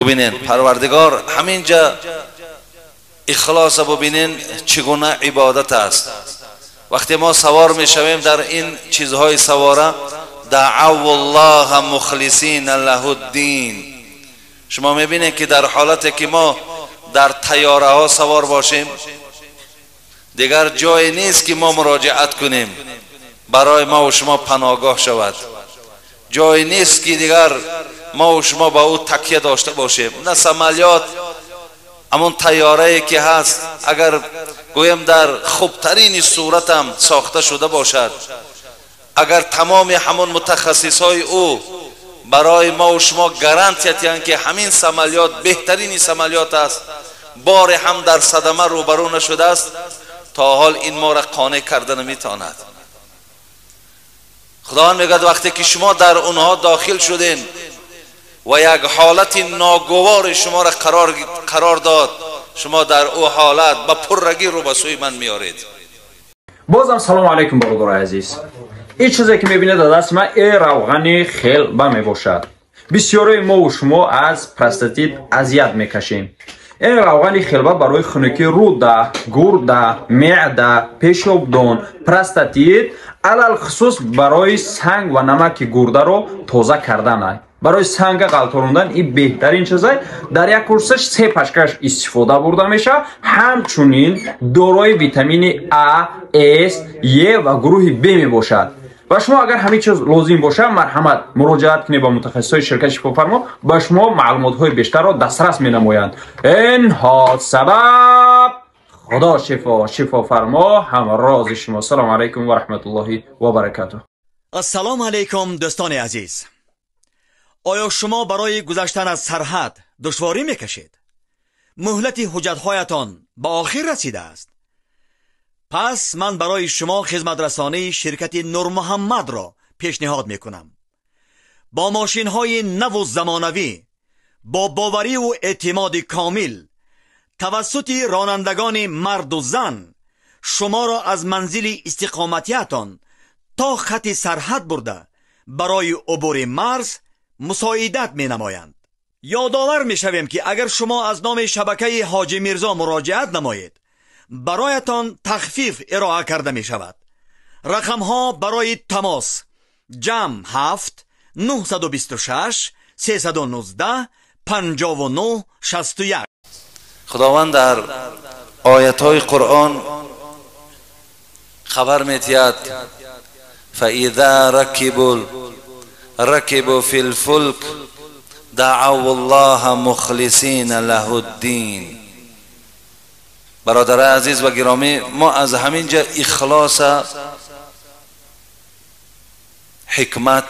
ببینین پروردگار همینجا اخلاص ببینین چگونه عبادت است. وقتی ما سوار میشویم در این چیزهای سواره، دعوا الله مخلصین له الدین. شما میبینید که در حالت که ما در طیاره ها سوار باشیم، دیگر جای نیست که ما مراجعت کنیم برای ما و شما پناهگاه شود. جای نیست که دیگر ما و شما با او تکیه داشته باشیم. نه سمالیات، همون طیاره که هست، اگر گویم در خوبترین صورت هم ساخته شده باشد، اگر تمام همون متخصص های او برای ما و شما گارانتی هستند که همین سمالیات بهترین سمالیات است، بار هم در صدمه روبرو نشده است، تا حال این ما را قانع کرده نمیتواند. خداوند میگوید وقتی که شما در اونها داخل شدین و یک حالت ناگوار شما را قرار داد، شما در او حالت با پررگی رو به سوی من میارید. بازم سلام علیکم برادرای عزیز. این چیزی که میبینید در دست من ای روغن خلبه میباشد. بسیاری ما و شما از پروستاتیت اذیت میکشیم. این روغن خلبه برای خنکی روده، گرده، معده، پیشابدان، پروستاتیت، علی‌الخصوص برای سنگ و نمک گرده رو تازه کردن، برای سنگ غلطاندن این بهترین چیزه. در یک کورسش 3 پشکش استفاده برده میشه. همچنین دارای ویتامین A، S، E و گروه B می باشد. و شما اگر همین چیز لازم باشه، مرحمت مراجعت کنید با متخصصای شرکت شفافرما، با شما معلومات های بیشتر را دسترس می نمایند. اینها سبب خدا شفا، شفافرما هم راز شما. السلام علیکم و رحمت الله و برکاته. السلام علیکم دوستان عزیز. آیا شما برای گذشتن از سرحد دشواری میکشید؟ مهلت حجتهایتان به آخر رسیده است. پس من برای شما خدمت رسانی شرکت نور محمد را پیشنهاد میکنم. با ماشین های نو و زمانوی، با باوری و اعتماد کامل، توسط رانندگان مرد و زن شما را از منزل استقامتیتان تا خط سرحد برده برای عبور مرز مساعدت می نمایند. یادآور می شویم که اگر شما از نام شبکه حاجی میرزا مراجعت نمایید، برایتان تخفیف ارائه کرده می شود. رقم ها برای تماس: +7 926 319 59 61. خداوند در آیت های قرآن خبر میتید: فإذا ركبوا في الفلك دعوا الله مخلصین له الدین. برادر عزیز و گرامی، ما از همینجا اخلاص، حکمت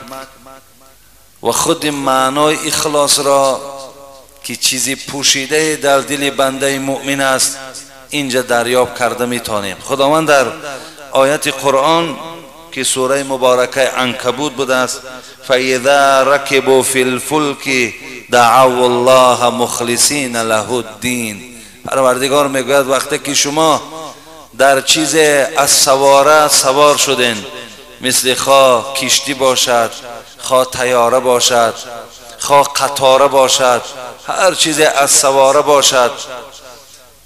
و خود معنای اخلاص را که چیزی پوشیده در دل بنده مؤمن است، اینجا دریاب کرده میتونیم. خداوند در آیت قرآن که سوره مبارکه عنکبوت بوده است، فاذا ركبوا في الفلك دعوا الله مخلصین له الدین. پروردگار میگوید وقتی که شما در چیز از سواره سوار شدین، مثل خواه کشتی باشد، خواه طیاره باشد، خواه قطاره باشد، هر چیز از سواره باشد،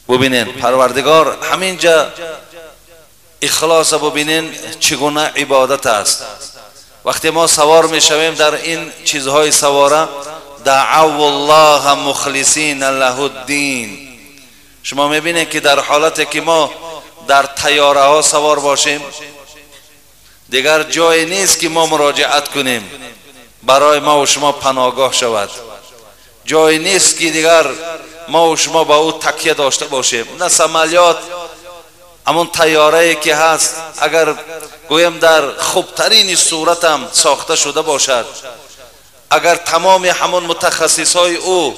ببینین پروردگار همینجا اخلاص ببینین چگونه عبادت است. وقتی ما سوار میشویم در این چیزهای سواره، دعوا الله مخلصین له الدین. شما میبینید که در حالت که ما در طیاره ها سوار باشیم، دیگر جای نیست که ما مراجعت کنیم برای ما و شما پناهگاه شود. جای نیست که دیگر ما و شما با او تکیه داشته باشیم. نه سمالیات، همون طیاره که هست، اگر گویم در خوبترین صورت هم ساخته شده باشد، اگر تمام همون متخصص های او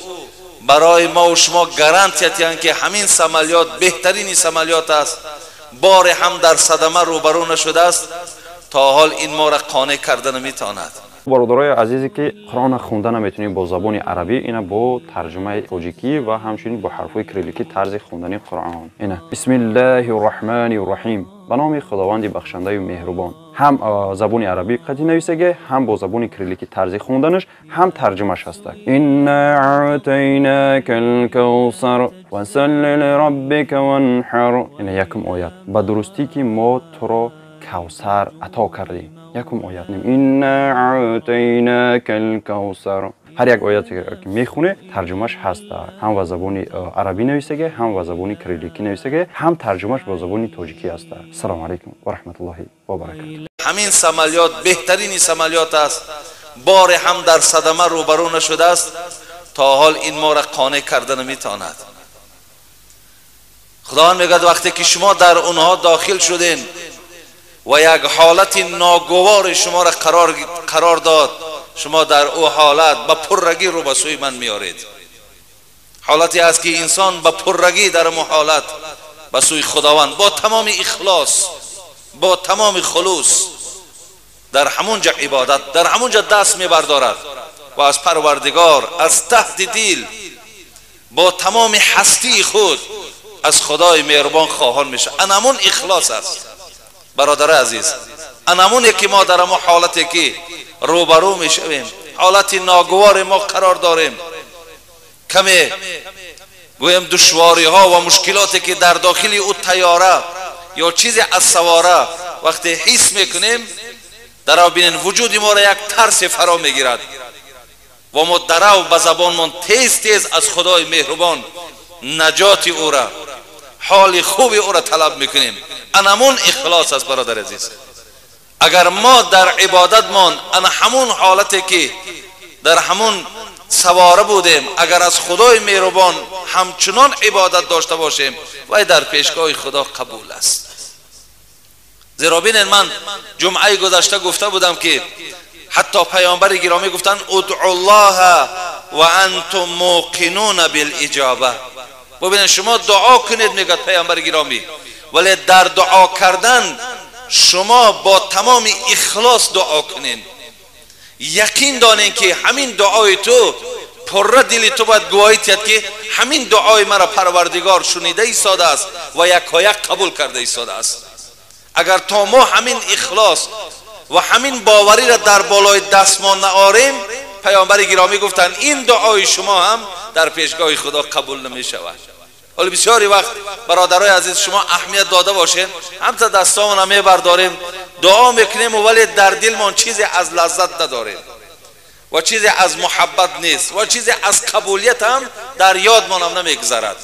برای ما و شما گارانتی هستند که همین سمالیات بهترین سمالیات است، بار هم در صدمه روبرو نشده است، تا حال این ما را قانع کرده نمیتواند. Бародарои азизе, ки Қуръонро хонда наметавонед бо забони арабӣ, ина бо тарҷумаи тоҷикӣ ва ҳамчунин бо ҳарфҳои кирилликӣ тарзи хондани Қуръон. Ина: Бисмиллаҳи рраҳмани рраҳим. Ба номи Худованди бахшандаю меҳрубон. Ҳам забони арабӣ қатъи нависаге, ҳам бо забони кириллики тарзи хонданаш, ҳам тарҷумаш ҳаста. Инна аътайнакал кавсар фасалли лираббика ванҳар. Ина якум оят. Ба дурустӣ ки мо туро кавсар ато кардем. Якум оят. Инна аътайнакал кавсар. Ҳар як ояте ки мехоне тарҷумаш ҳаста. Ҳам ба забони арабӣ нависаге, ҳам ба забони кирилликӣ нависаге, ҳам тарҷумаш бо забони тоҷикӣ ҳаста. Ассалому алайкум ва раҳматуллоҳи ва баракатуҳ. Ҳамин самолёт беҳтарини самолёт аст. Боре ҳам дар садама рӯбарӯ нашудааст. То ҳол ин моро қонеъ карда наметавонад. Худованд мегӯяд вақте ки шумо дар онҳо дохил шудин ва як ҳолати ногувори шуморо қарор дод, шумо дар ӯ ҳолат ба пуррагӣ рӯ ба сӯи ман меоред. ҳолате аст ки инсон ба пуррагӣ дар мо ҳолат ба сӯи худованд бо тамоми ихлос, бо тамоми хулус дар ҳамон ҷо ибодат, дар ҳамон ҷо даст мебардорад ва аз парвардигор аз таҳти дил бо тамоми ҳастии худ аз худои меҳрубон хоҳон мешавад. Ан ҳамон ихлос аст. Бародари азиз, ан ҳамоне ки мо дар ҳамон ҳолате ки рӯбарӯ мешавем, ҳолати ногувори мо қарор дорем, каме гӯем душвориҳо ва мушкилоте ки дар дохили ӯ тайёра ё чизе аз савора вақте ҳис мекунем, дарав бинен вуҷуди моро як тарсе фаро мегирад ва мо дарав ба забонмон тез тез аз худои меҳрубон наҷоти ӯра, ҳоли хуби ӯра талаб мекунем. Ан ҳамон ихлос аст бародари азиз. Агар мо дар ибодатмон ана ҳамон ҳолате ки дар ҳамон савора будем, агар аз худои меҳрубон ҳамчунон ибодат дошта бошем, вай дар пешгоҳи худо қабул аст. Зеро бинед, ман ҷумъаи гузашта гуфта будам ки ҳатто паёмбари гиромӣ гуфтанд удъуллоҳа ва антум муқинуна билиҷоба. Бубинед, шумо дуо кунед, мегӯяд паёмбари гиромӣ, вале дар дуо кардан шумо бо тамоми ихлос дуо кунед. Яқин донед ки ҳамин дуои ту пурра дили ту бояд гувоҳӣ диҳад ки ҳамин дуои маро парвардигор шунида истодааст ва якояк қабул карда истодааст. Агар то мо ҳамин ихлос ва ҳамин бовариро дар болои дастмон наорем, паёмбари гиромӣ гуфтанд ин дуои шумо ҳам дар пешгоҳи худо қабул намешавад. Ҳоло бисёри вақт бародарои азиз, шумо аҳамият дода бошед, ҳамта дастомонро мебардорем, дуо мекунем, вале дар дилмон чизе аз лаззат надорем ва чизе аз муҳаббат нест ва чизе аз қабулият ҳам дар ёдмонам намегузарад.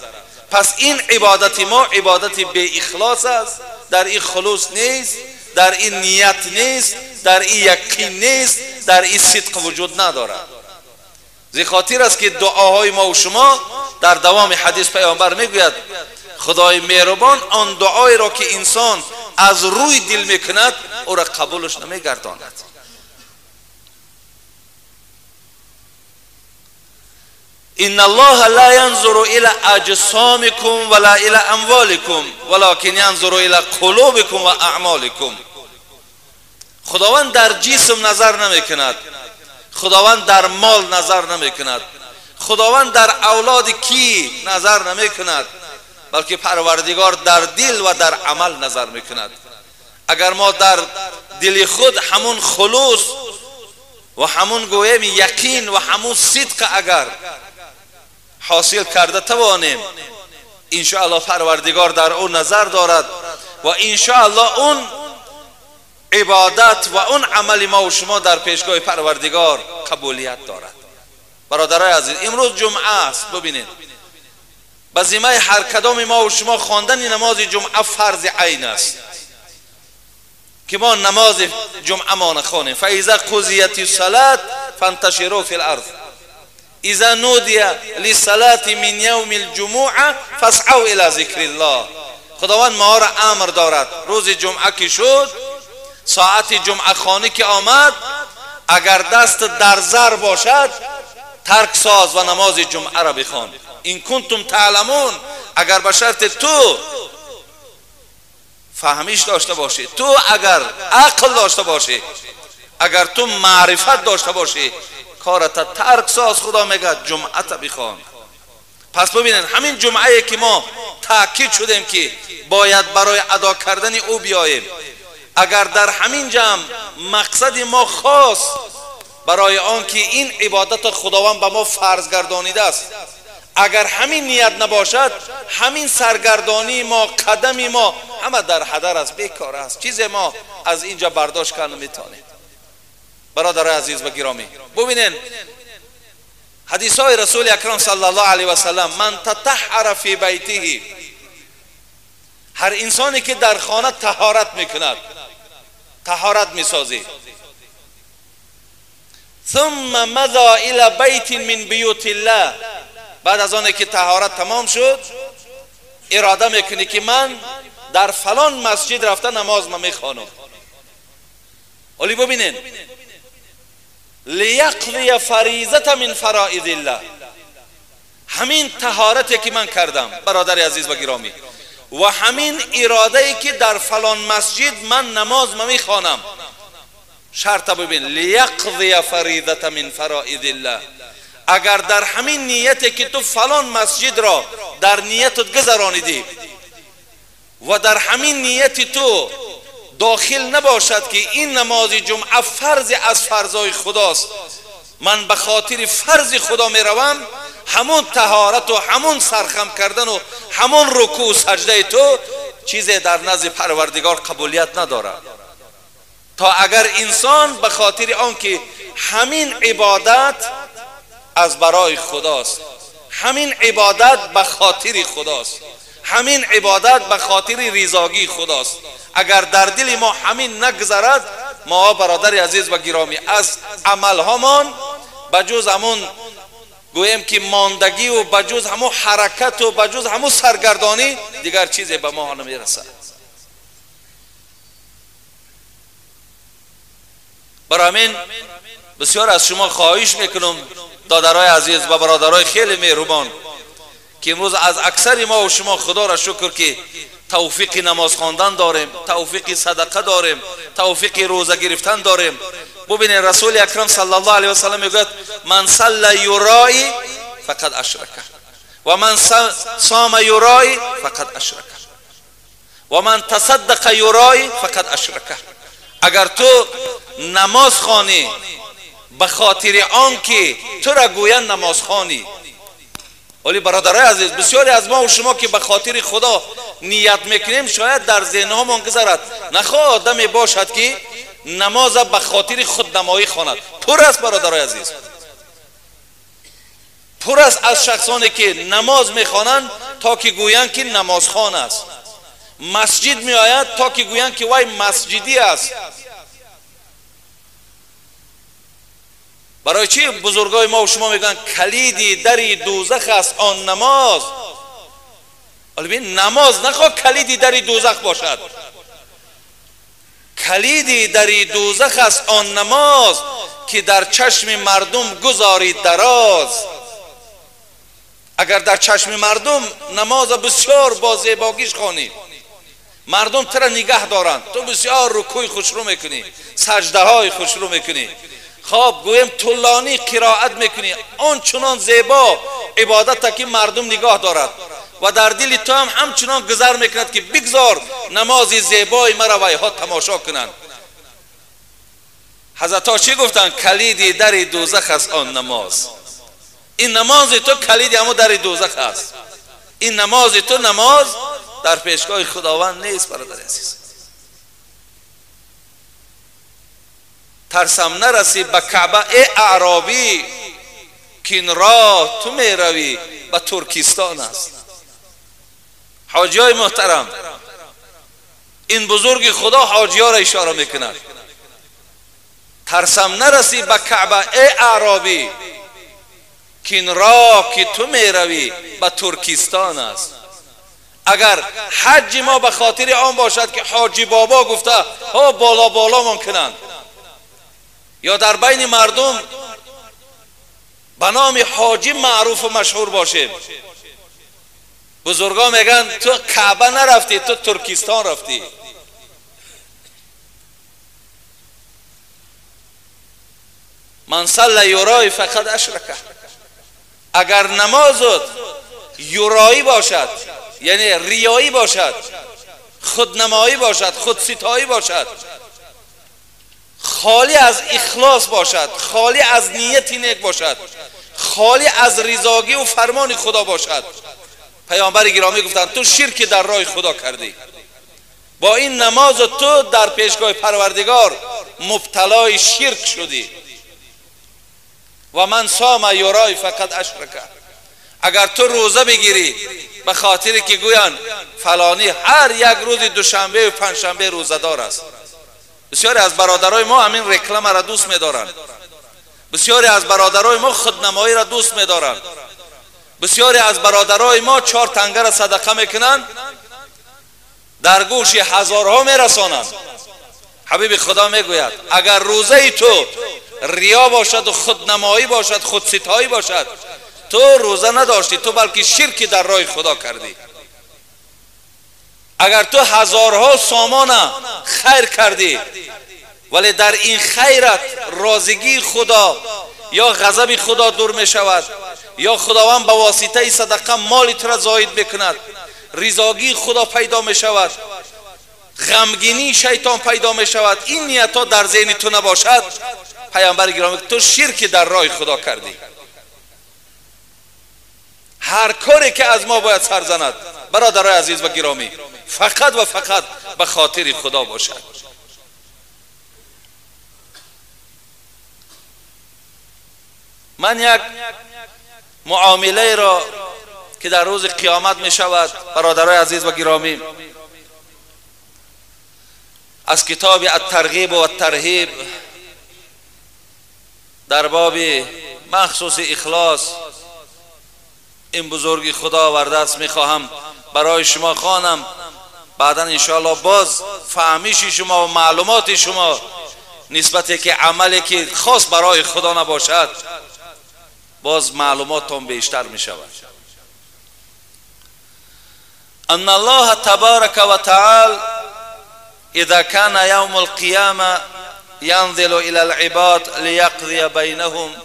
Пас ин ибодати мо ибодати беихлос аст, дар ин хулус нест, дар ин ният нест, дар ин яқин нест, дар ин сидқ вуҷуд надорад. Зи хотир аст ки дуоҳои мо ва шумо дар давоми ҳадис паёмбар мегӯяд худои меҳрубон он дуоеро ки инсон аз рӯи дил мекунад ӯро қабулаш намегардонад. إن الله لا ينظر إلى أجسامكم ولا إلى أموالكم ولكن ينظر إلى قلوبكم وأعمالكم. خداوند در جسم نظر نمیکند، خداوند در مال نظر نمیکند، خداوند در اولاد کی نظر نمیکند، بلکه پروردگار در دل و در عمل نظر میکند. اگر ما در دل خود همون خلوص و همون گویم یقین و همون صدق اگر حاصل کرده توانیم، انشاءالله پروردگار در اون نظر دارد و انشاءالله اون عبادت و اون عمل ما و شما در پیشگاه پروردگار قبولیت دارد. برادرای عزیز، امروز جمعه است. ببینید، به ذمه هر کدام ما و شما خواندن نماز جمعه فرض عین است که ما نماز جمعه ما نخوانیم. فاذا قضیت الصلاه فانتشروا فی الارض اذا نودی للصلاه من یوم الجمعه فاسعوا الى ذکر الله. خداوند ما را امر دارد روز جمعه که شد، ساعت جمعه خانه که آمد، اگر دست در زر باشد ترک ساز و نماز جمعه را بخوان. این کنتم تعلمون، اگر به شرط تو فهمیش داشته باشی، تو اگر عقل داشته باشی، اگر تو معرفت داشته باشی، کارت ترک ساز. خدا میگه جمعه تا بخوان. پس ببینن همین جمعه که ما تاکید شدیم که باید برای ادا کردن او بیاییم، اگر در همین جمع مقصد ما خاص برای آن که این عبادت خداوند به ما فرض گردانیده است، اگر همین نیت نباشد، همین سرگردانی ما، قدم ما همه در هدر است، بیکار است، چیز ما از اینجا برداشت کنه نمیتونیم. برادر عزیز و گرامی، ببینین حدیث های رسول اکرم صلی الله علیه و سلم، من تطهر فی بیته، هر انسانی که در خانه طهارت میکند، طهارت میسازی، ثم مضی الی بیت من بیوت الله، بعد از آنکه که طهارت تمام شد اراده میکنی که من در فلان مسجد رفته نماز ما میخوانم. ولی ببینین، لیقضی فریضة من فرائض الله، همین طهارتی که من کردم برادر عزیز و گرامی، و همین اراده که در فلان مسجد من نماز ما میخوانم، شرط ببین، لیقضی فریضة من فرائض الله، اگر در همین نیتی که تو فلان مسجد را در نیتت گذرانیدی و در همین نیت تو داخل نباشد که این نماز جمعه فرض از فرضای خداست، من به خاطر فرض خدا میروم، همون طهارت و همون سرخم کردن و همون رکوع و سجده تو چیز در نزد پروردگار قبولیت ندارد. تا اگر انسان به خاطر آنکه همین عبادت از برای خداست، همین عبادت به خاطر خداست، همین عبادت به خاطر رضاگی خداست، اگر در دل ما همین نگذرد، ما برادر عزیز و گرامی از عملهامان بجز همون گوییم که ماندگی و بجز همون حرکت و بجز همون سرگردانی دیگر چیزی به ما نمیرسد. برای همین بسیار از شما خواهش میکنم دادرای عزیز و برادرای خیلی مهربان که امروز از اکثر ما و شما خدا را شکر که توفیق نماز خواندن داریم، توفیق صدقه داریم، توفیق روزه گرفتن داریم. ببینید رسول اکرم صلی الله علیه و سلم میگوید من صلی یرایی فقد اشرک و من صام یرایی فقد اشرک و من تصدق یرایی فقد اشرک. اگر تو نماز خوانی به خاطر آن که تو را گویند نماز خوانی، ولی برادرای عزیز بسیاری از ما و شما که به خاطر خدا نیت میکنیم شاید در ذهنهامان گذرد نخواه آدمی باشد که نماز به خاطر خودنمایی خواند. پر است برادرای عزیز، پر است از شخصانی که نماز میخوانند تا که گویند که نمازخوان است، مسجد میآید تا که گویند که وای مسجدی است. برای چی بزرگای ما و شما میگن کلیدی دری دوزخ است آن نماز؟ ببین نماز نخواه کلیدی دری دوزخ باشد، کلیدی دری دوزخ است آن نماز که در چشم مردم گذاری دراز. اگر در چشم مردم نماز بسیار با زیباگیش خوانی، مردم تو را نگه دارند، تو بسیار رکوع خوشرو میکنی، سجده های خوشرو میکنی، خب گویم طولانی قرائت میکنی، آن چنان زیبا عبادت که مردم نگاه دارد و در دل تو هم همچنان گذر میکند که بگذار نماز زیبای مرا ویها تماشا کنند. حضرت ها چی گفتند؟ کلیدی در دوزخ است آن نماز. این نماز تو کلیدی همو در دوزخ است. این نماز تو نماز در پیشگاه خداوند نیست برادر عزیز. ترسم نرسی به کعبه ای اعرابی که این راه تو میروی به ترکستان است. حاجی های محترم، این بزرگ خدا حاجی ها را اشاره میکند. ترسم نرسی به کعبه ای اعرابی که این راه که تو میروی به ترکستان است. اگر حج ما به خاطر آن باشد که حاجی بابا گفته ها بالا بالا من کنند، یا در بین مردم به نام حاجی معروف و مشهور باشیم، بزرگا میگن تو کعبه نرفتی، تو ترکستان رفتی. من صلی یرای فقد اشرکه. اگر نمازت یرایی باشد یعنی ریایی باشد، خودنمایی باشد، خودستایی باشد، خالی از اخلاص باشد، خالی از نیت نیک باشد، خالی از رضاگی و فرمان خدا باشد، پیامبر گرامی گفتند تو شرک در راه خدا کردی. با این نماز تو در پیشگاه پروردگار مبتلای شرک شدی. و من صام یرای فقط اشرک. اگر تو روزه بگیری به خاطر که گویند فلانی هر یک روز دوشنبه و پنجشنبه روزه دار است. بسیاری از برادرای ما همین رکلم را دوست می‌دارند. بسیاری از برادرای ما خودنمایی را دوست می‌دارند. بسیاری از برادرای ما 4 تنگه را صدقه میکنند، در گوش هزارها میرسانند. حبیب خدا میگوید اگر روزه تو ریا باشد و خودنمایی باشد، خودستایی باشد، تو روزه نداشتی، تو بلکه شرکی در راه خدا کردی. اگر تو هزارها سامان خیر کردی ولی در این خیرت رازگی خدا یا غضب خدا دور می شود، یا خداوند به واسطه صدقه مال تو را زاید میکند، رضاگی خدا پیدا می شود، غمگینی شیطان پیدا می شود، این نیت ها در ذهن تو نباشد، پیامبر گرامی تو شرک در راه خدا کردی. هر کاری که از ما باید سر زند برادرای عزیز و گرامی، فقط و فقط به خاطر خدا باشد. من یک معامله را که در روز قیامت می شود برادرای عزیز و گرامی، از کتاب الترغیب و الترهیب در باب مخصوص اخلاص این بزرگی خدا آورده است، میخواهم برای شما خوانم، بعدا انشاءالله باز فهمیش شما و معلومات شما نسبت که عملی که خاص برای خدا نباشد باز معلوماتتان بیشتر می شود. ان الله تبارک و تعالی اذا كان يوم القيامة ينزل الى العباد ليقضي بينهم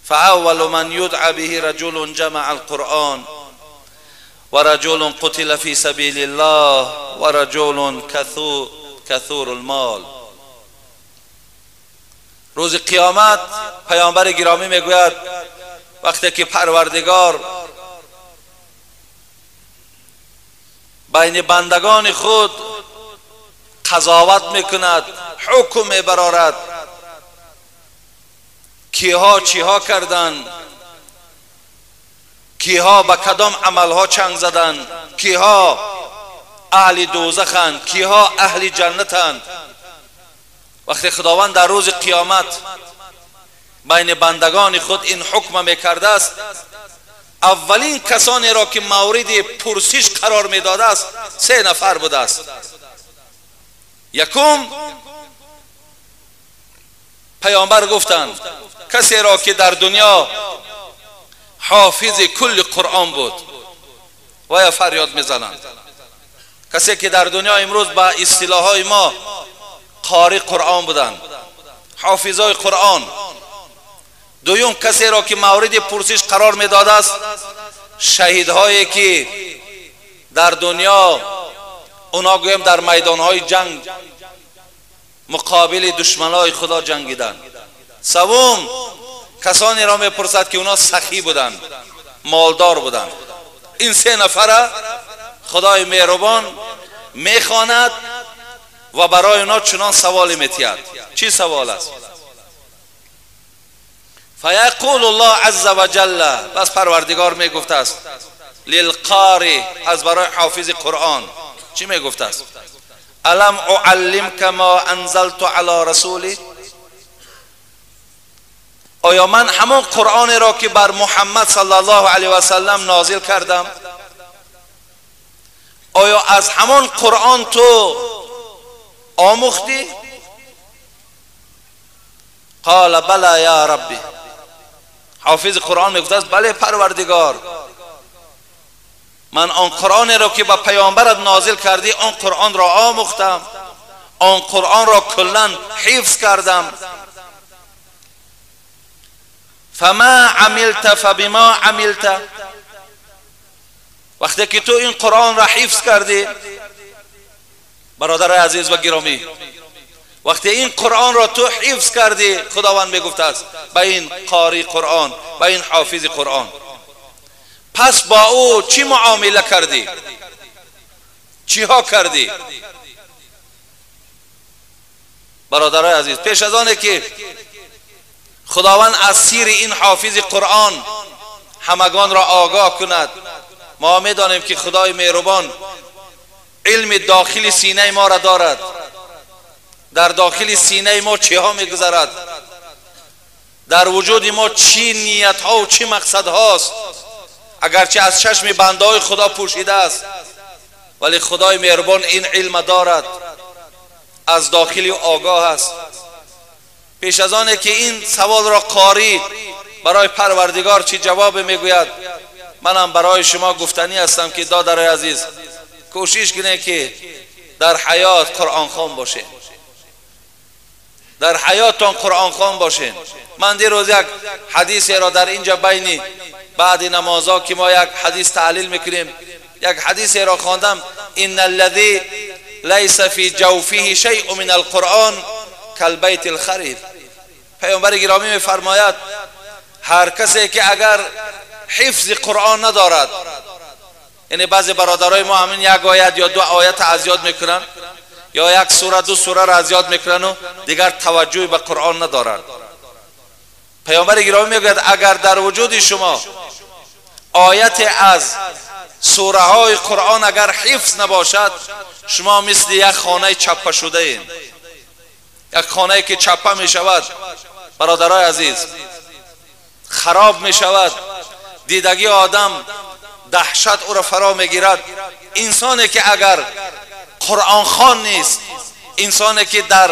فأول من يدعى به رجل جمع القرآن ورجل قتل في سبيل الله ورجل كثور المال. روز قیامت پیامبر گرامی میگوید وقتی که پروردگار بین بندگان خود قضاوت میکند، حکم میبرارد، کیها چیها کردند، کیها به کدام عملها چنگ زدند، کیها اهل دوزخند، کیها اهل جنتند. وقتی خداوند در روز قیامت بین بندگان خود این حکم میکرده است، اولین کسانی را که مورد پرسش قرار میداده است 3 نفر بوده است. یکم پیامبر گفتند کسی را که در دنیا حافظ کل قرآن بود و یا فریاد میزنند، کسی که در دنیا امروز با اصطلاحهای ما قاری قرآن بودند، حافظای قرآن. دوم کسی را که مورد پرسش قرار میداده است شهیدهایی که در دنیا اونا گویم در میدانهای جنگ مقابل دشمنای خدا جنگیدند. سوم کسانی را میپرسد که اونا سخی بودند، مالدار بودند. این 3 نفره خدای مهربان میخواند و برای اونا چنان سوالی میتید. چی سوال است؟ فیقول الله عز وجل، بس پروردگار میگفت است للقاری، از برای حافظ قرآن چی میگفت است؟ الم اعلمک ما انزلت علی رسولی، آیا من همان قرآن را که بر محمد صلی الله علیه و سلم نازل کردم، آیا از همان قرآن تو آموختی؟ قال بلا یا ربی. حافظ قرآن میگفت است بله پروردگار، من آن قرآن را که به پیامبرت نازل کردی آن قرآن را آموختم، آن قرآن را کلا حفظ کردم. فما عملت فبما عملت، وقتی که تو این قرآن را حفظ کردی برادر عزیز و گرامی، وقتی این قرآن را تو حفظ کردی، خداوند میگفت است به این قاری قرآن، به این حافظ قرآن، پس با او چی معامله کردی؟ چی ها کردی؟ برادرای عزیز، پیش از آنه که خداوند از سیر این حافظ قرآن همگان را آگاه کند، ما میدانیم که خدای مهربان علم داخل سینه ما را دارد. در داخل سینه ما چه ها میگذرد، در وجود ما چی نیت ها و چی مقصد هاست، اگرچه از چشم بنده های خدا پوشیده است، ولی خدای مهربان این علم دارد، از داخل آگاه است. پیش از آنه که این سوال را قاری برای پروردگار چی جواب میگوید، منم برای شما گفتنی هستم که دادرای عزیز، کوشش کنید که در حیات قرآن خوان باشین، در حیاتتان قرآن خوان باشین. من دیروز یک حدیث را در اینجا بینی بعد نمازها که ما یک حدیث تعلیل میکنیم، یک حدیث را خواندم: ان الذی لیس فی جوفه شیء من القرآن کالبیت الخریب. پیامبر گرامی میفرماید هر کسی که اگر حفظ قرآن ندارد، یعنی بعضی برادرای ما همین یک آیت یا دو آیت از یاد میکنن، یا یک سوره دو سوره را از یاد میکنن و دیگر توجهی به قرآن ندارند. پیامبر گرامی میگوید اگر در وجود شما آیت از سوره های قرآن اگر حفظ نباشد، شما مثل یک خانه چپه شده این، یک خانه که چپه می شود برادرای عزیز، خراب می شود، دیدگی آدم دهشت او را فرا می گیرد. انسانی که اگر قرآن خوان نیست، انسانی که در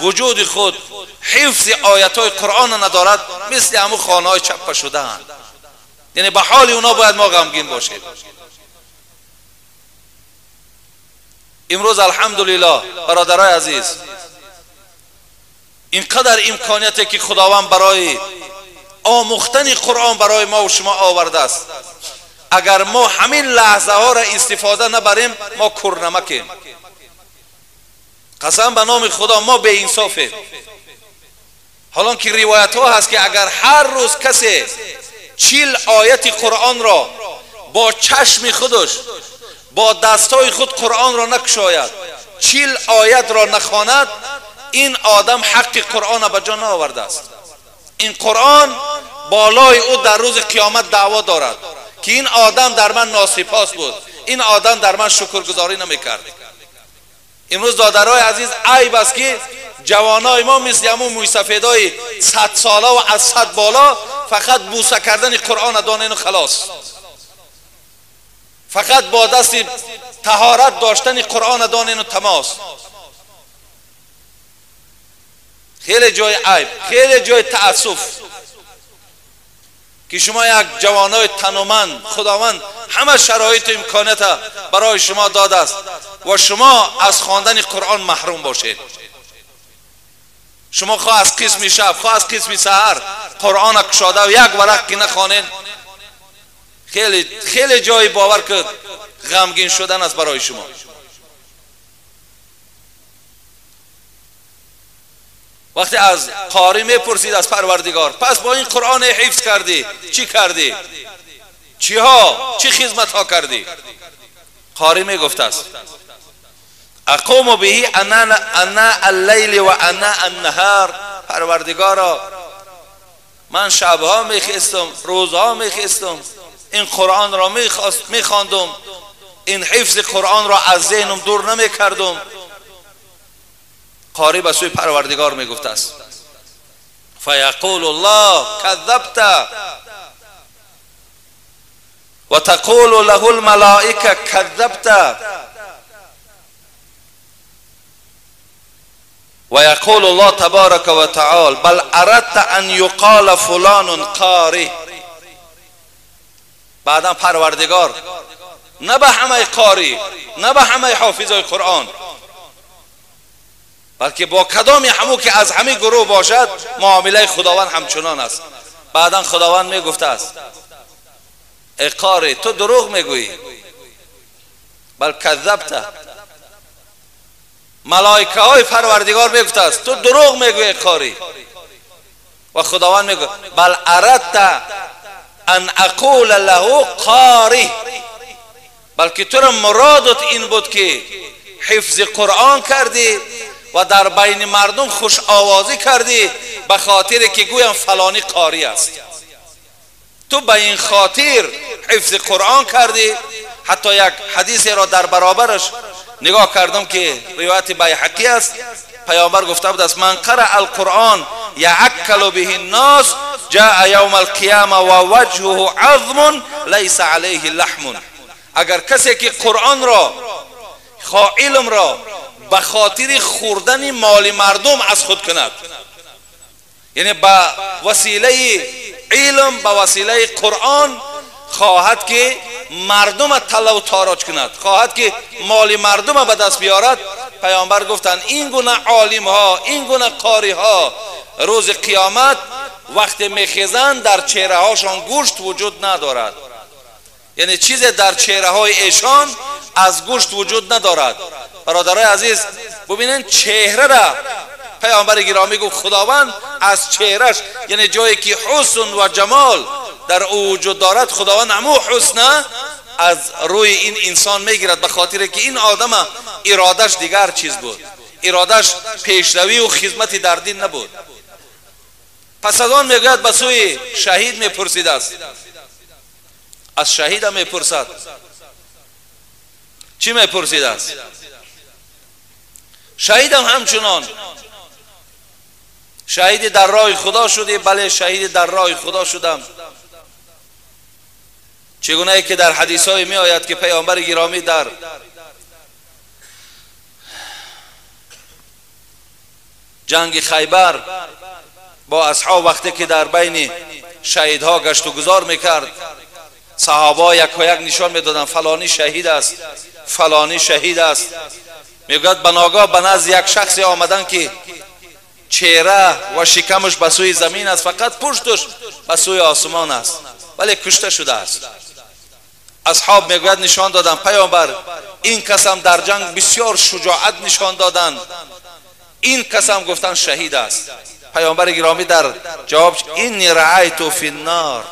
وجود خود حفظ آیت های قرآن ندارد، مثل همون خانه های چپه شده اند. یعنی به حال اونا باید ما غمگین باشیم. امروز الحمدلله برادرای عزیز، اینقدر امکانیتی که خداوند برای آموختن قرآن برای ما و شما آورده است، اگر ما همین لحظه ها را استفاده نبریم، ما کورنمکیم. قسم به نام خدا ما به انصافیم. حالا که روایت ها هست که اگر هر روز کسی 40 آیت قرآن را با چشم خودش، با دستای خود قرآن را نکشاید، 40 آیت را نخواند، این آدم حق قرآن به جا نآورده است. این قرآن بالای او در روز قیامت دعوا دارد که این آدم در من ناسپاس بود، این آدم در من شکرگزاری نمیکرد. امروز دادرای عزیز، عیب است که جوانای ما مثل همون مویسفیدای 100 ساله و از 100 بالا فقط بوسه کردن قرآن دانین و خلاص، فقط با دست طهارت داشتن قرآن دانین و تماس. خیلی جای عیب، خیلی جای تأسف که شما یک جوانای تنومند، خداوند همه شرایط و امکانات برای شما داده است و شما از خواندن قرآن محروم باشید. شما خواه از قسم شب، خواه از قسم سحر قرآن کشاده و یک ورق که نخوانین، خیلی خیلی جای باور که غمگین شدن است برای شما. وقتی از قاری میپرسید از پروردگار، پس با این قرآن حفظ کردی چی کردی؟ چیها چی خدمت ها کردی؟ قاری میگفت است اقوم به انا اللیل و انا النهار. پروردگارا، من شبها میخستم، روزها میخستم، این قرآن را میخواندم، این حفظ قرآن را از ذهنم دور نمیکردم. قاری به سوی پروردگار میگفت است فیقول الله کذبت و تقول له الملائکه کذبت و یقول الله تبارک و تعالی بل اردت ان یقال فلان قاری. بعدا پروردگار نه به همه قاری، نه به همه حافظای قرآن، بلکه با کدامی همو که از همه گروه باشد معامله خداوند همچنان است. بعدا خداوند میگفته است ای قاری، تو دروغ میگویی، بل کذبت، ملائکه های پروردگار میگفت است تو دروغ میگویی قاری. و خداوند میگه بل اردت ان اقول له قاری، بلکه تو را مرادت این بود که حفظ قرآن کردی و در بین مردم خوش آوازی کردی به خاطر که گویم فلانی قاری است. تو به این خاطر حفظ قرآن کردی. حتی یک حدیث را در برابرش نگاه کردم که روایت بیهقی است. پیامبر گفته بود است من قرأ القرآن یعکل به الناس جاء یوم القیامه و وجهه عظم لیس علیه لحم. اگر کسی که قرآن را خواه علم را به خاطر خوردن مال مردم از خود کند، یعنی به وسیله علم، به وسیله قرآن خواهد که مردم طلا و تاراج کند، خواهد که مال مردم به دست بیارد، پیامبر گفتند این گونه عالم ها، این گونه قاری ها روز قیامت وقتی میخیزند در چهره هاشان گوشت وجود ندارد، یعنی چیز در چهره های ایشان از گوشت وجود ندارد. برادرای عزیز ببینن چهره را پیامبر گرامی گفت خداوند از چهرهش، یعنی جایی که حسن و جمال در او وجود دارد، خداوند همو حسن از روی این انسان میگیرد، به خاطر که این آدم ارادش دیگر چیز بود، ارادش پیشروی و خدمت در دین نبود. پس از آن میگوید به سوی شهید میپرسید است، از شهید هم میپرسد. چی میپرسید است؟ شهید هم همچنان شهید در راه خدا شدی؟ بله شهید در راه خدا شدم. چگونه ای که در حدیث های می آید که پیامبر گرامی در جنگ خیبر با اصحاب وقتی که در بین شهیدها گشت و گذار میکرد، صحابه یک و یک نشان میدادن فلانی شهید است، فلانی شهید است. میگوید بناگاه به نزد یک شخصی آمدن که چهره و شکمش به سوی زمین است، فقط پشتش به سوی آسمان است، ولی کشته شده است. اصحاب میگوید نشان دادن پیامبر این کسم در جنگ بسیار شجاعت نشان دادن، این کسم گفتن شهید است. پیامبر گرامی در جواب اینی رأیت فی النار،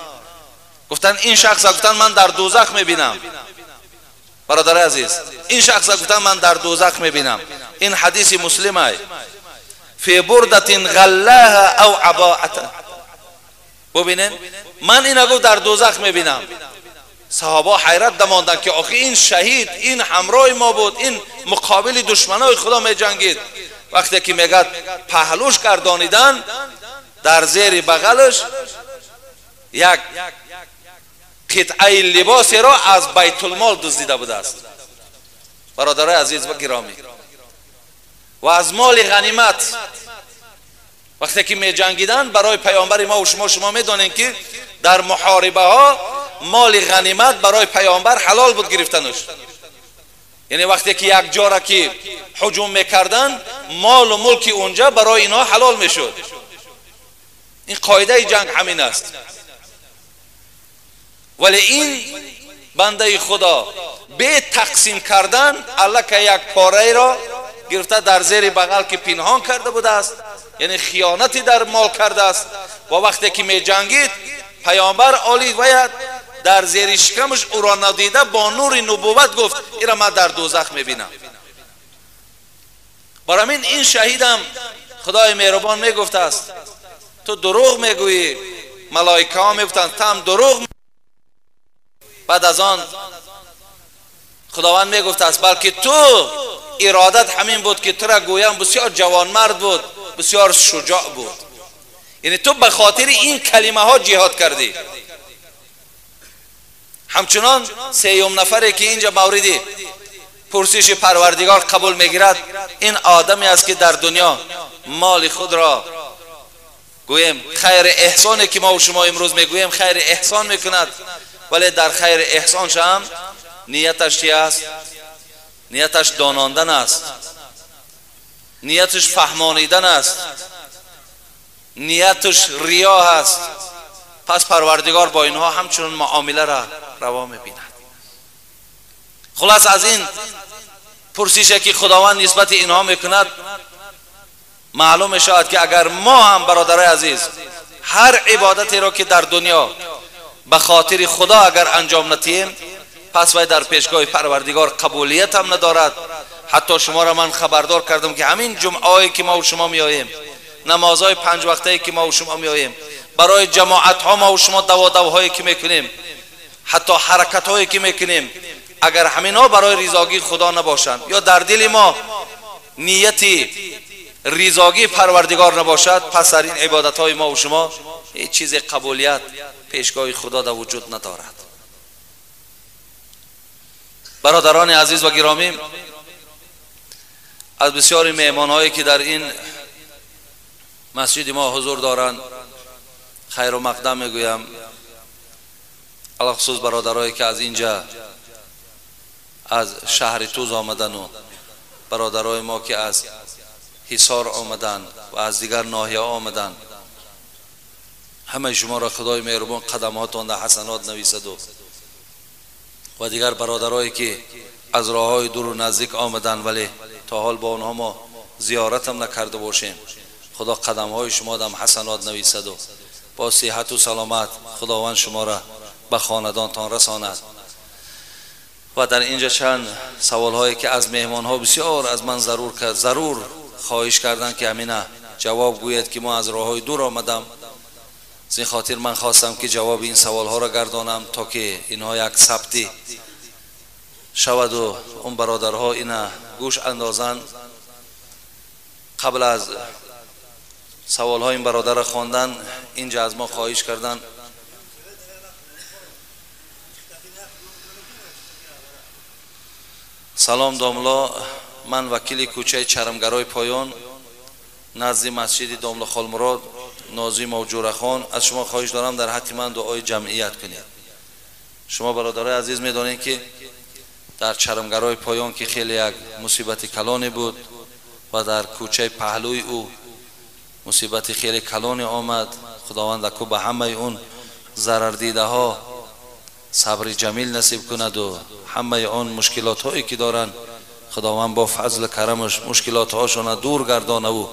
گفتن این شخص گفتن من در دوزخ میبینم. برادر عزیز این شخص گفتن من در دوزخ میبینم. این حدیث مسلم است. فی بردة غلاها او عباءة. ببینین من اینو گفت در دوزخ میبینم. صحابه حیرت دماندن که آخه این شهید، این همراه ما بود، این مقابل دشمنای خدا میجنگید. وقتی که میگد پهلوش گردانیدن، در زیر بغلش یک قطعه لباسی را از بیت المال دزدیده بوده است. برادرای عزیز و گرامی، و از مال غنیمت وقتی که می جنگیدن برای پیامبر ما و شما، شما میدانین که در محاربه ها مال غنیمت برای پیامبر حلال بود گرفتنش. یعنی وقتی که یک جا را که هجوم میکردن، مال و ملک اونجا برای اینها حلال میشد. این قاعده جنگ همین است. ولی این بنده خدا به تقسیم کردن الله یک پاره را گرفته در زیر بغل که پنهان کرده بوده است، یعنی خیانتی در مال کرده است. و وقتی که می جنگید پیامبر علی باید در زیر شکمش او را ندیده با نور نبوت گفت این را من در دوزخ میبینم. برای این شهیدم خدای مهربان میگفت است تو دروغ میگویی، ملائکه ها میگفتند تو هم دروغ. بعد از آن خداوند میگفت است بلکه تو ارادت همین بود که تو را گویم بسیار جوانمرد بود، بسیار شجاع بود، یعنی تو به خاطر این کلمه ها جهاد کردی. همچنان سیوم نفری که اینجا موردی پرسش پروردگار قبول میگیرد، این آدمی است که در دنیا مال خود را گویم خیر احسانی که ما و شما امروز میگوییم خیر احسان میکند، ولی در خیر احسانش هم نیتش چی است؟ نیتش داناندن است، نیتش فهمانیدن است، نیتش ریا است. پس پروردگار با اینها همچنان معامله را روا میبیند. خلاص از این پرسیشه که خداوند نسبت اینها میکند، معلوم میشود که اگر ما هم برادرای عزیز هر عبادتی را که در دنیا به خاطر خدا اگر انجام ندهیم، پس وی در پیشگاه پروردگار قبولیت هم ندارد. حتی شما را من خبردار کردم که همین جمعه که ما و شما میاییم، نمازهای 5 وقته که ما و شما میاییم، برای جماعت ها ما و شما دوادوهایی که میکنیم، حتی حرکت هایی که میکنیم، اگر همین ها برای رضاگی خدا نباشند یا در دل ما نیتی رضاگی پروردگار نباشد، پس در این عبادت های ما و شما هیچ چیز قبولیت پیشگاه خدا در وجود ندارد. برادران عزیز و گرامی، از بسیاری مهمان هایی که در این مسجد ما حضور دارند خیر و مقدم میگویم، علاخصوص برادرایی که از اینجا از شهر توز آمدن و برادرای ما که از حصار آمدن و از دیگر ناحیه آمدن، همه شما را خدای مهربان قدمهاتان در حسنات نویسد و دیگر برادرایی که از راههای دور و نزدیک آمدن ولی تا حال با آنها ما زیارت هم نکرده باشیم، خدا قدمهای شما دم حسنات نویسد و با صحت و سلامت خداوند شما را به خاندانتان رساند. و در اینجا چند سوال هایی که از مهمان ها بسیار از من ضرور خواهش کردن که همینه جواب گوید که ما از راه های دور آمدم، از این خاطر من خواستم که جواب این سوال ها را گردانم تا که اینها یک ثبتی شود و اون برادرها اینا گوش اندازند. قبل از سوال های این برادر خواندن اینجا از ما خواهش کردن سلام داملا، من وکیل کوچه چرمگرای پایان نزد مسجد داملا خالمراد ناظم و جورخان، از شما خواهش دارم در حق من دعای جمعیت کنید. شما برادرای عزیز میدانید که در چرمگرای پایان که خیلی یک مصیبت کلانی بود و در کوچه پهلوی او مصیبت خیلی کلانی آمد، خداوند اکو به همه اون ضرر دیده ها صبر جمیل نصیب کند و همه آن مشکلات هایی که دارند خداوند با فضل کرمش مشکلات هاشون دور گردانه و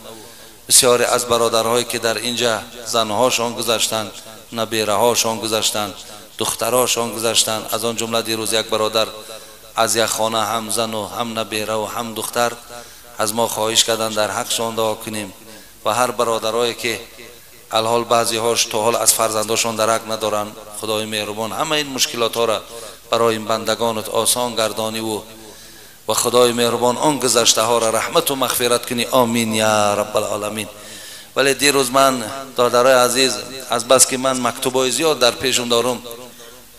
بسیاری از برادرهایی که در اینجا زنهاشان گذشتند، نبیره هاشان گذشتند، دخترهاشان گذشتند، از آن جمله دیروز یک برادر از یک خانه هم زن و هم نبیره و هم دختر از ما خواهش کردند در حقشان دعا کنیم. و هر برادرهایی که الحال بعضی هاش تا حال از فرزنداشون درک ندارن، خدای مهربان همه این مشکلات ها را برای این بندگانت آسان گردانی و خدای مهربان آن گذشته ها را رحمت و مغفرت کنی، آمین یا رب العالمین. ولی دیروز من دادرای عزیز از بس که من مکتوبای زیاد در پیشم دارم،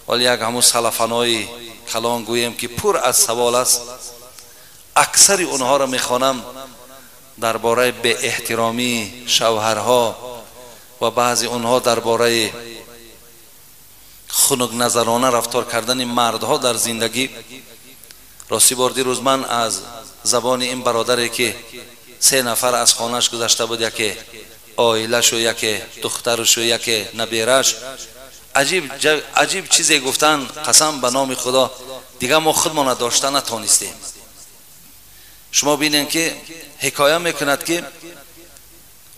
ولی یک همون سلفنای کلان گویم که پر از سوال است، اکثر اونها را میخوانم درباره به احترامی شوهرها و بعضی اونها درباره خنک نظرانه رفتار کردن مردها در زندگی. راستی بار دیروز من از زبان این برادری که 3 نفر از خانهش گذشته بود، یکی عائلش و یکی دخترش و یکی نبیرش، عجیب چیزی گفتن، قسم به نام خدا دیگه ما خودمان داشته نتونستیم. شما بینین که حکایه میکند که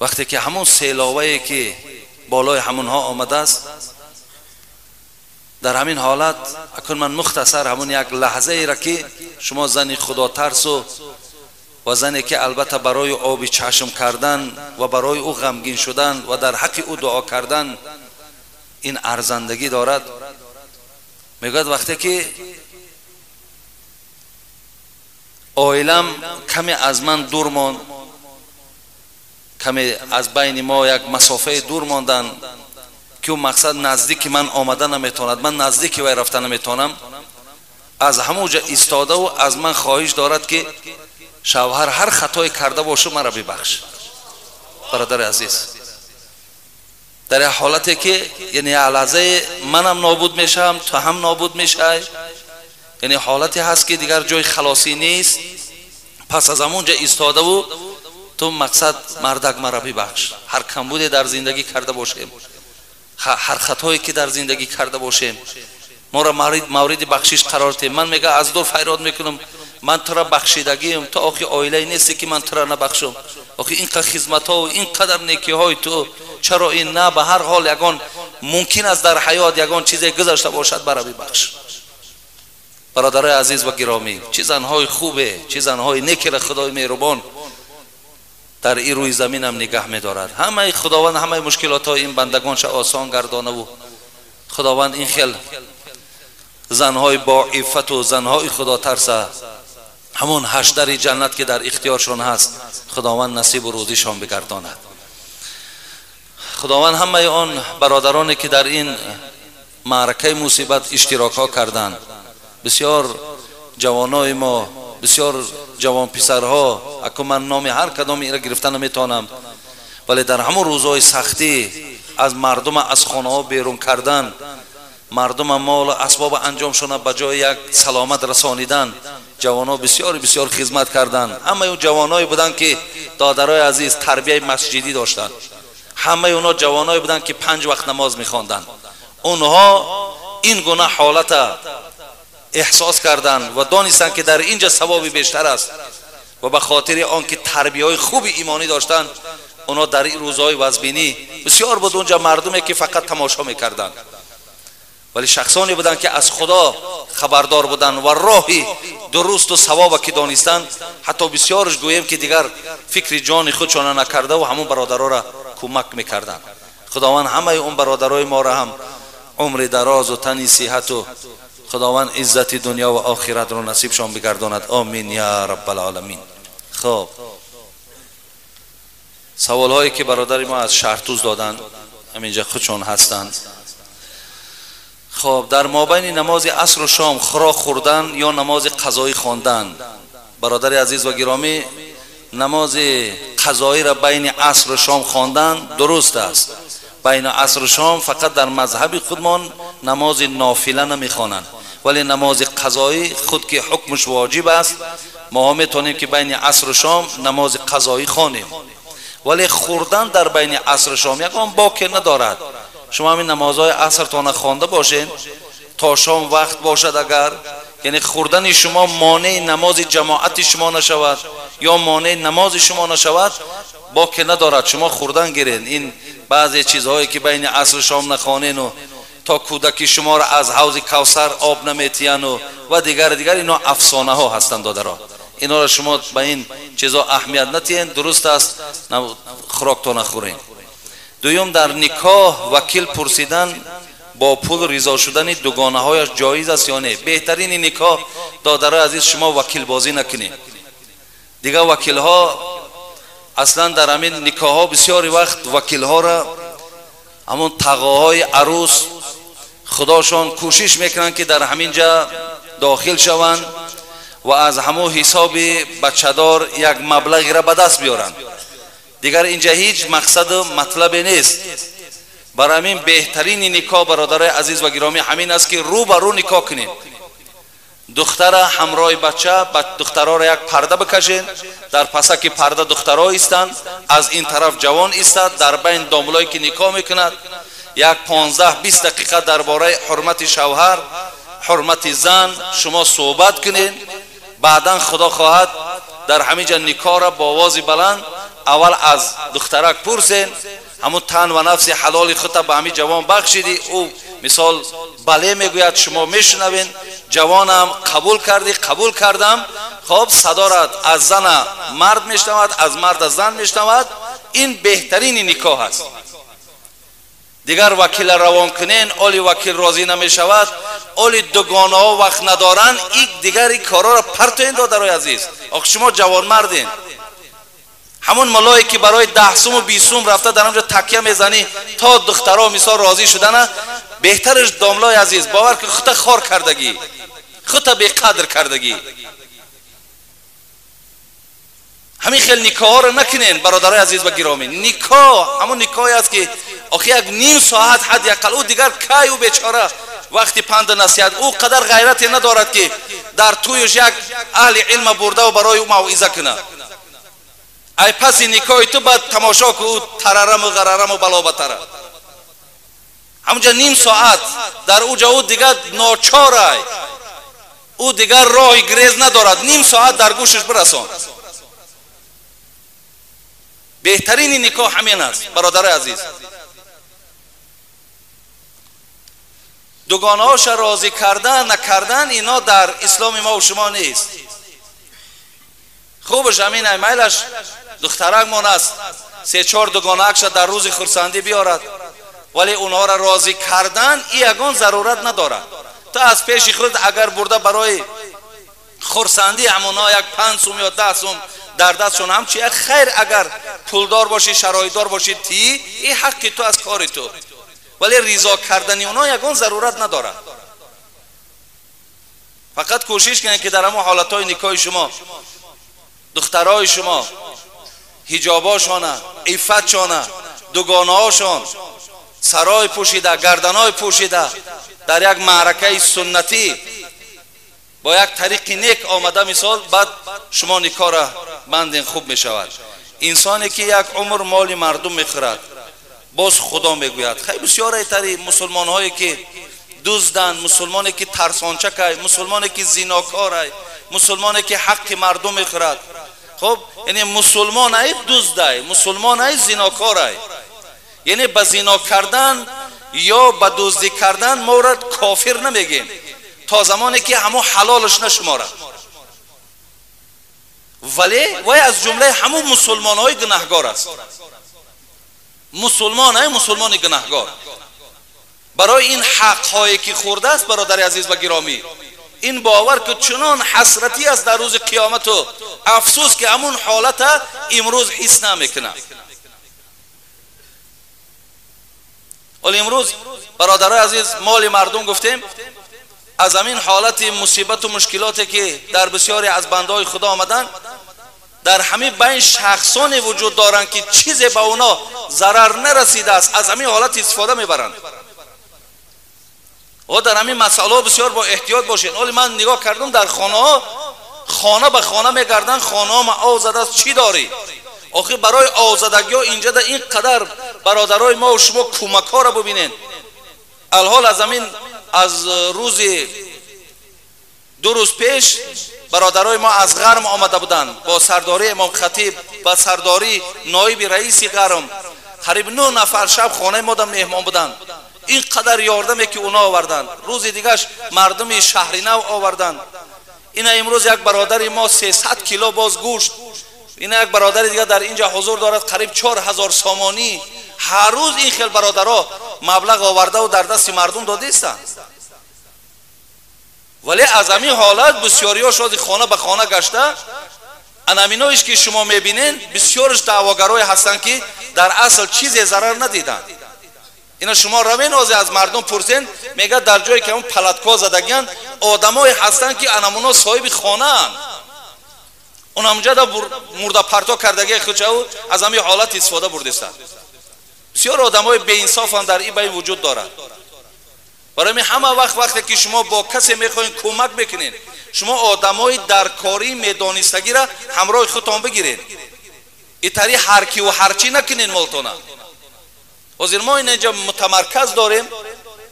وقتی که همون سیلاوه‌ای که بالای همونها آمده است، در همین حالت اکنون من مختصر همون یک لحظه ای را که شما زن خدا ترس و زنی که البته برای آب چشم کردن و برای او غمگین شدن و در حق او دعا کردن این ارزندگی دارد، میگوید وقتی که عائلم کمی از من دور ماند، کمی از بین ما یک مسافه دور ماندن که او مقصد نزدیک من آمده نمیتواند، من نزدیک وی رفته نمیتوانم، از همونجا ایستاده و از من خواهش دارد که شوهر هر خطای کرده باشه مرا ببخش. برادر عزیز، در حالتی که یعنی لحظه منم نابود میشم تو هم نابود میشی، یعنی حالتی هست که دیگر جای خلاصی نیست، پس از همونجا ایستاده و تو مقصد مردک مرا ببخش، هر کمبودی در زندگی کرده باشیم، هر خطایی که در زندگی کرده باشیم ما را مورد بخشش قرار ده. من میگه از دور فریاد میکنم، Ман тура бахшидагием, ту охи оилае нести ки ман тура набахшум. Охи ин қадар хизматҳо ва ин қадар некиҳои ту, чаро ин на? Ба ҳар ҳол ягон мумкин аст дар ҳаёт ягон чизе гузашта бошад, бара бибахш. Бародарои азиз ва гиромӣ, чӣ занҳои хубе, чӣ занҳои некера Худои меҳрубон дар ин рӯи заминам нигаҳ медорад. Ҳамаи Худованд ҳамаи мушкилотҳои ин бандагонша осон гардонаву Худованд ин хел занҳои боиффату занҳои худотарса ҳамон ҳаштдари ҷаннат ки дар ихтиёршон ҳаст, Худованд насибу рӯзишон бигардонад. Худованд ҳамаи он бародароне ки дар ин маъракаи мусибат иштирокҳо карданд, бисёр ҷавонои мо, бисёр ҷавонписарҳо, аку ман номи ҳар кадоми инро гирифта наметавонам, вале дар ҳамон рӯзҳои сахтӣ аз мардума аз хонаҳо берун кардан, мардума молу асбоба анҷомшона ба ҷои як саломат расонидан, ҷавонҳо бисёр бисёр хизмат карданд. Ҳамаи он ҷавонҳое буданд ки додарои азиз тарбияи масҷидӣ доштанд. Ҳамаи онҳо ҷавонҳое буданд ки 5 вақт намоз мехонданд. Онҳо ин гуна ҳолата эҳсос карданд ва донистанд ки дар инҷа савоби бештар аст ва ба хотири он ки тарбияҳои хуби имонӣ доштанд, онҳо дар ин рӯзҳои вазбинӣ бисёр буд онҷа мардуме ки фақат тамошо мекарданд, вале шахсоне буданд ки аз Худо хабардор буданд ва роҳи дурусту савоба ки донистанд, ҳатто бисёрш гӯем ки дигар фикри ҷони худшона накарда ва ҳамон бародароро кӯмак мекарданд. Худованд ҳамаи он бародарои моро ҳам умри дарозу тани сиҳату Худованд иззати дунё ва охиратро насибшон бигардонад. Омин я раббалоламин. Хоб, саволҳое ки бародари мо аз Шаҳртуз доданд, ҳаминҷа худшон ҳастанд. Хоб, дар мобайни намози асру шом хӯрок хӯрдан ё намози қазоӣ хондан? Бародари азиз ва гиромӣ, намози қазоиро байни асру шом хондан дуруст аст. Байни асру шом фақат дар мазҳаби худмон намози нофила намехонанд, вале намози қазоӣ худ ки ҳукмш воҷиб аст, мо метавонем ки байни асру шом намози қазоӣ хонем. Вале хӯрдан дар байни асру шом ягон боке надорад. Шумо ҳамин намозҳои асртона хонда бошед, то шом вақт бошад, агар яъне хӯрдани шумо монеи намози ҷамоати шумо нашавад ё монеи намози шумо нашавад, боке надорад, шумо хӯрдан гиред. Ин баъзе чизҳое ки байни асру шом нахонену то кӯдаки шуморо аз ҳавзи Кавсар об наметияну ва дигар дигар, ино афсонаҳо ҳастанд додаро. Инора шумо ба ин чизҳо аҳамият натиҳед, дуруст аст хӯроктона хӯред. Дуюм, дар никоҳ вакил пурсидан бо пул ризо шудани дугонаҳояш ҷоиз аст ё не? Беҳтарини никоҳ, додарои азиз, шумо вакилбозӣ накунед. Дигар вакилҳо аслан дар ҳамин никоҳҳо бисёри вақт вакилҳоро ҳамон тағоҳои арӯс худошон кӯшиш мекунанд ки дар ҳамин ҷа дохил шаванд ва аз ҳамон ҳисоби бачадор як маблағеро ба даст биёранд. Дигар инҷа ҳеҷ мақсаду матлабе нест. Барои ҳамин беҳтарини никоҳ, бародарои азиз ва гиромӣ, ҳамин аст ки рӯ ба рӯ никоҳ кунед. Духтара ҳамроҳи бача, духтароро як парда бикашед, дар пасаки парда духтаро истанд, аз ин тараф ҷавон истад, дар байн домлое ки никоҳ мекунад, як 15-20 дақиқа дар бораи ҳурмати шавҳар, ҳурмати зан шумо суҳбат кунед. Баъдан Худо хоҳад дар ҳамин ҷа никоҳро бо овози баланд аввал аз духтарак пурсен, ҳамун тан ва нафси ҳалоли худта ба ҳамин ҷавон бахшидӣ, ӯ мисол бале мегӯяд, шумо мешунавен, ҷавонам қабул кардӣ, қабул кардам. Хоб, садорат аз зана мард мешунавад, аз марда зан мешунавад. Ин беҳтарини никоҳ аст. Дигар вакила равон кунен, оли вакил розӣ намешавад, оли дугонаҳо вақт надоранд, ик дигар ин корҳоро партоен, додарои азиз. Ох, шумо ҷавонмарден. Ҳамон малое ки барои 10 сум ва 20 сум рафта дар онҷо такя мезанӣ то духтаро мисол розӣ шудана, беҳтараш домлои азиз, бовар ки хута хор кардагӣ, хута беқадр кардагӣ. Ҳамин хел никоҳҳоро накунен, бародарои азиз ва гиромӣ. Никоҳ ҳамон никоҳе аст ки охи як ним соат ҳадди ақал, ӯ дигар кай ӯ бечора вақти панду насиҳат, ӯ қадар ғайрате надорад ки дар тӯяш як аҳли илма бурдаву барои ӯ мавъиза кунад. Ай паси никоҳи ту баъд тамошо ку ӯ тарараму ғарараму балобатара. Ҳамунҷа ним соат дар ӯ ҷа ӯ дигар ночорай. Ӯ дигар роҳи грез надорад, ним соат дар гӯшаш бирасон. Беҳтарини никоҳ ҳамин аст, бародари азиз. Дугонаҳоша розӣ кардан накардан ино дар исломи мо ва шумо нест. Хубаш ҳамин майлаш духтаракмон аст, се-чор дугонаакша дар рӯзи хурсандӣ биёрад, вале онҳоро розӣ кардан и ягон зарурат надорад. То аз пеши худ агар бурда барои хурсандӣ ҳамонҳо як 5 сум ё 10 сум дар дастшон ҳамчи як хайр, агар пулдор бошӣ, шароитдор бошӣ, тӣ и ҳаққи ту аз кори ту, вале ризо кардани онҳо ягон зарурат надорад. Фақат кӯшиш кунед ки дар ҳамон ҳолатҳои никоҳи шумо духтарои шумо ҳиҷобошона, иффатшона, дугонаҳошон сарой пӯшида, гарданой пӯшида, дар як маъракаи суннатӣ бо як тариқи нек омада мисол, баъд шумо никоҳра банден, хуб мешавад. Инсоне ки як умр моли мардум мехӯрад, боз Худо мегӯяд. Хай бисёре тари мусулмонҳое ки дузданд, мусулмоне ки тарсончакай, мусулмоне ки зинокорай, мусулмоне ки ҳаққи мардум мехӯрад. Хуб, яъне мусулмон ай дуздай, мусулмон ай зинокорай. Яъне ба зино кардан ё ба дуздӣ кардан моро кофир намегем то замоне ки ҳамон ҳалолаш нашуморад. Вале вай аз ҷумлаи ҳамон мусулмонҳои гунаҳгор аст. Мусулмон ай мусулмони гунаҳгор. Барои ин ҳақҳое ки хӯрдааст, бародари азиз ва гиромӣ, ин бовар ки чунон ҳасратӣ аст дар рӯзи қиёмату афсӯс ки ҳамун ҳолата имрӯз ҳис намекунад. Вале имрӯз бародарои азиз, моли мардум гуфтем, аз ҳамин ҳолати мусибату мушкилоте ки дар бисёре аз бандаҳои Худо омаданд, дар ҳамин байн шахсоне вуҷуд доранд ки чизе ба онҳо зарар нарасидааст, аз ҳамин ҳолат истифода мебаранд. О дар ҳамин масъалаҳо бисёр бо эҳтиёт бошед. Ҳоле ман нигоҳ кардам, дар хонаҳо хона ба хона мегарданд, хонаҳо ма ов задааст, чӣ дорӣ? Охир барои овзадагиҳо инҷа да ин қадар бародарои мо шумо кӯмакҳоро бубинед. Алҳол аз ҳамин аз рӯзи 2 рӯз пеш бародарои мо аз ғарм омада буданд бо сардории имом хатиб ва сардории ноиби раиси ғарм. Қариб 9 нафар шаб хонаи мо да меҳмон буданд. Ин қадар ёрдаме ки онҳо оварданд. Рӯзи дигаш мардуми шаҳри нав оварданд. Ина имрӯз як бародари мо 300 кило боз гӯшт, ина як бародари дигар дар инҷа ҳузур дорад қариб 4000 сомонӣ. Ҳар рӯз ин хел бародаро маблағ овардаву дар дасти мардум додаистанд. Вале аз ҳамин ҳолат бисёриҳо шоди хона ба хона гашта, анаминоиш ки шумо мебинед, бисёрш даъвогарое ҳастанд ки дар асл чизе зарар надиданд. Ина шумо равен озе аз мардум пурсен, мегӯяд дар ҷое ки ҳамон палаткҳо задагиянд, одамое ҳастанд ки анамуно соҳиби хонаанд. Онамҷа да мурдапарто кардагии худшаву аз ҳамин ҳолат истифода бурдистанд. Бисёр одамои беинсофанд дар ин байн вуҷуд дорад. Барои ҳамин ҳама вақт вақте ки шумо бо касе мехоҳед кӯмак мекунед, шумо одамои даркорӣ медонистагиро ҳамроҳи худтон бигиред. Итари ҳар киву ҳарчӣ накунед молтона. Ҳозир мо ин инҷа мутамарказ дорем,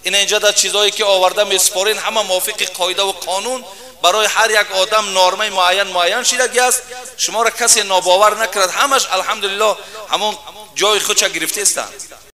ин инҷа дар чизҳое ки оварда месупорем ҳама мувофиқи қоидаву қонун барои ҳар як одам нормаи муайян шидаги аст. Шуморо касе нобовар накунад, ҳамаш алҳамдулиллоҳ ҳамон ҷои худша гирифтаистанд.